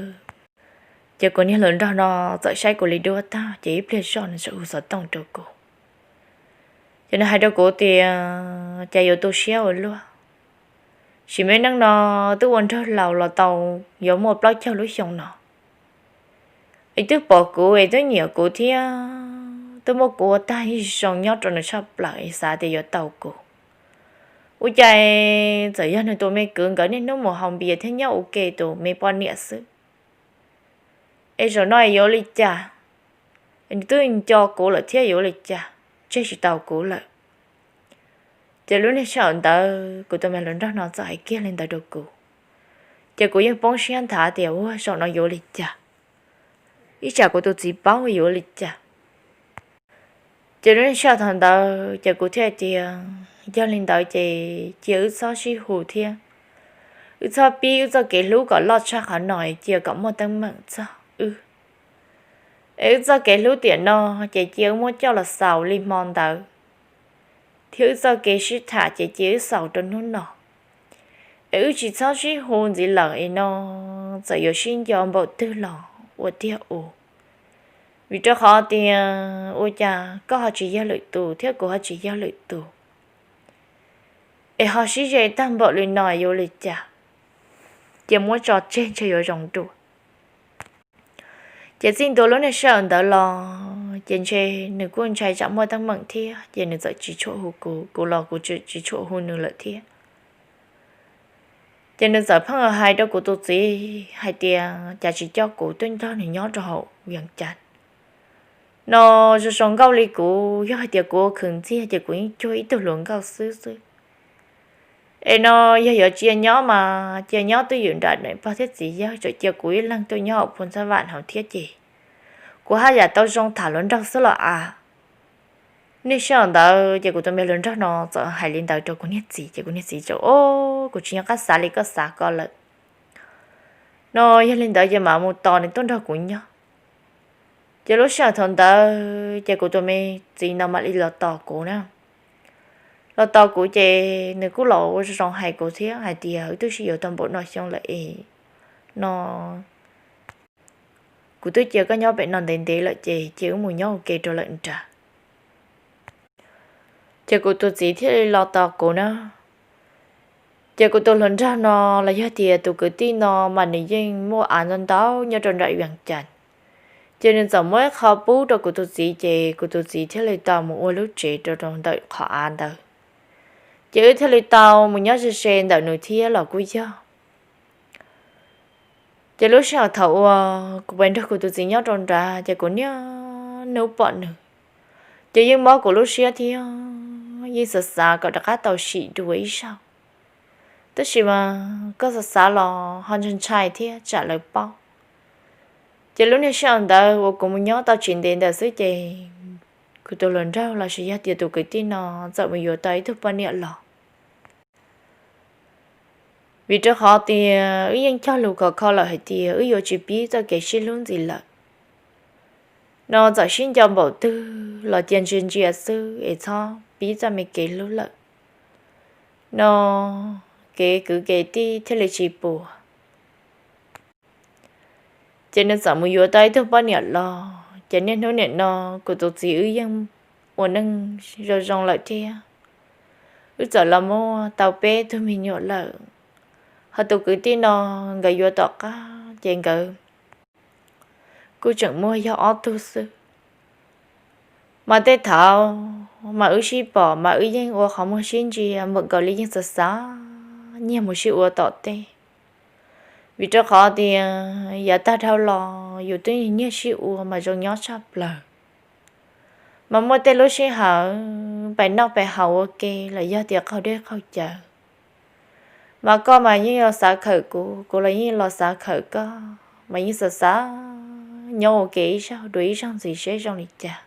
ces kuv niag hluas nraug no txawm saib kuv li duab tag ces ib pliag zoj nws txawm hu xov tooj rau kuv. Ces nws hais rau kuv tias, Cas yuav tu siab ua luaj, sim me neej no twb ua nraug laus los tau yuav muaj plaub caug lub xyoo no, es twb pom kuv es twb nyiam kuv thiab twb muab kuv ua tag ib zoo nyob rau nws tshaj plaws es xav tias yuav tau kuv. Ua cas txawm yog nws tus me kwv nkawd niaj hnub mus haus npias thiab nyob ua ke tus me poj niam xwb. Es zaum no es yuav li cas? Es nws twb nco kuv lawm thiab yuav li cas, tseg tsis tau kuv lawm. Ces lub niag sij hawm ntawd kuv tus me hluas nraug no txawm hais kiag li ntawd rau kuv, ces kuv yeej poob siab nthav tias, Ua, zaum no yuav li cas? Ib tsam kuv tus txiv paub yuav li cas? Ces lub niag sij hawm thaum ntawd ces kuv thiaj tias, Yog li ntawd ces cia wb txhob sib hu thiab, wb txhob pib wb txoj kev hlub kom loj tshaj qhov no, cia kom muaj teeb meem txog wb. Es wb txoj kev hlub tiam no ces cia wb muab coj los xaus li hmo ntawd, thiab wb txoj kev sib tham ces cia wb xaus rau hnub no. Es wb tsis txhob sib hu ntxiv lawm es no txawm yuav sib nco npaum twg los ua tiag ua. Vim rau qhov tias ua cas koj ho tsis yog lwm tus thiab kuv ho tsis yog lwm tus, es ho sib ze tag npaum li no yuav li cas? Cia muab tso tseg ntshe yuav zoo dua. Ces txij ntua lub niag sij hawm ntawd los ces ntshe nws kuj ntshai tsam muaj teeb meem thiab ces nws txawm tsis tshua hu kuv, kuv los kuv tsis tshua hu nws lawm thiab. Ces nws txawm pheej hais rau kuv tus txiv hais tias cas tsis coj kuv tuaj nrog nws nyob rau hauv Vias Cas no. Zoo zoo nkauj li kuv, yog hais tias kuv ua khwv ntxiag ces kuv yeej cuag ib tug hluas nkauj xwb xwb. Es no yog yuav cia nyob mas cia nyob twj ywm nram niam pog thiab txiv yawg, tseem cia kuv ib leeg tuaj nyob hauv phoo txhab vam hauv thiab ces kuv haj yam tau zoo tham hluas nraug xwb los as. Niaj sij hawm ntawd ces kuv tus me hluas nraug no txawm hais li ntawd rau kuv niag txiv ces kuv niag txiv txawm, O, kuv tsis nco qab xav li koj xav ko lawm. No yog li ntawd ces mam mus tos nws tuaj nrog kuv nyob. Ces lub sij hawm thaum ntawd ces kuv tus me txiv no mam li los tos kuv na. Los tos kuv ces nws kuj los ua zoo hais kuv thiab hais tias, Wb twb sib yuav tau npaum no xyoo lawm es no kuv twb cia koj nyob pem no ntev ntev lawm ces cia wb mus nyob ua ke rau lawm nrad. Ces kuv tus txiv thiaj li los tos kuv na. Ces kuv tus hluas nraug no los yog tias tus kwv tij no mas nws yeej muaj av ntau ntau nyob rau nram Vias Cas. Ces nws txawm muab ib qho pub rau kuv tus txiv ces kuv tus txiv thiaj li tau mus ua lub tsev rau rau ntawm qhov av ntawd. Ces wb thiaj li tau mus nyob ze ze ntawm nws thiab los kuj yog. Ces lub sij hawm thaum uas kuv pais nrog kuv tus txiv nyob rau nrad ces kuv niaj hnub pom nws, ces yeej mob kuv lub siab thiab. yeej xav xav kom rov qab tau sim dua ib zaug. Tab sis mas koj xav xav los ho ntshai ntshai thiab tsam lawv paub. Ces lub niag sij hawm ntawd uas kuv mus nyob tau tsis ntev ntawd xwb ces kuv tus hluas nraug los sis yog tias tus kwv tij no txawm mus yuav tau ib tug poj niam los. Vim rau qhov tias wb yeej cog lus khov kho lawm hais tias wb yuav tsis pib txoj kev sib hlub ntxiv lawm. No txawm sib nco npaum twg los cia ntsia ntsia xwb es txhob pib txoj me kev hlub lawm. No kev kwv kev tij thiaj li tsis puas. Ces nws txawm mus yuav tau ib tug poj niam los, ces niaj hnub nim no kuv tus txiv wb yeej ua neej zoo zoo lawm thiab. Wb txawm los muaj tau peb tug me nyuam lawm. Ho tus kwv tij no nkawd yuav tom qab ces nkawd kuj tseem muaj yog ob tug xwb. Mas tej thaum mas wb sib pom mas wb yeej ua qhov muag sib ntsia npaum nkaus li yeej xav xav nyiag mus sib ua tom tej. Vim rau qhov tias yav tag dhau los yus twb nyiag sib ua mas zoo nyob tshaj plaws. Mas muaj tej lub sij hawm pais noj pais haus ua ke los yog tias qaug dej qaug cawv, mas koj mas yeej los xav khawm kuv, kuv los yeej los xav khawm koj, mas yeej xav xav nyob ua ke ib zaug dua ib zaug ntxiv seb zoo li cas.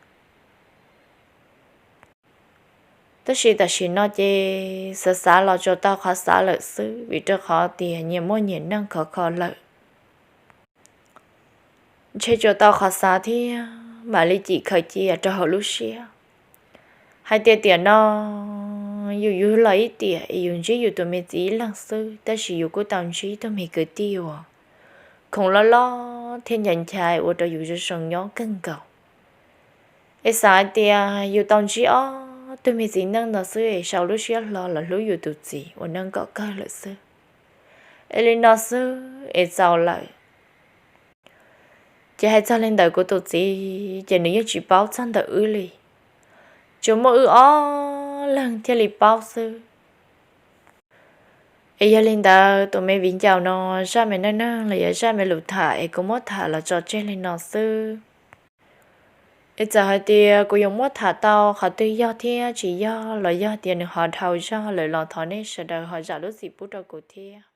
Tab sis tam sim no ces xav xav los tsuas tau qhov xav lawm xwb, vim rau qhov tias nyias muaj nyias neej khov kho lawm. Ntshe tsuas tau qhov xav thiab mam li cim khaws cia rau hauv lub siab hais tias tiam no yus yug los ib tiam es yus ntsib yus tus me txiv ib leeg xwb, tab sis yus kuj tau ntsib tug me kwv tij uas khoom loj loj thiab ncav nchai ua rau yus zoo zoo nyob kawg nkaus. Es xav hais tias yus tau ntsib ob tug me txiv neej no xwb es sau lub siab hlo los hlub yus tus txiv ua neej kom kawg lawm xwb. Es li no xwb es txaus lawm. Ces hais txog li ntawd kuv tus txiv ces nws yeej tsis paub txog ntawm wb li, tsuas muaj wb ob leeg thiaj li paub xwb. Es yog li ntawd tus me viv ncaus no zaj me neej neeg los yog zaj me lus tham es kuv muab tham los tso tseg li no xwb. Es txawm hais tias kuv yuav muab tham tau qhov twg yog thiab tsis yog los yog tias nws ho dhau zog lawm los thov nej sawv daws ho zam lub txim pub rau kuv thiab.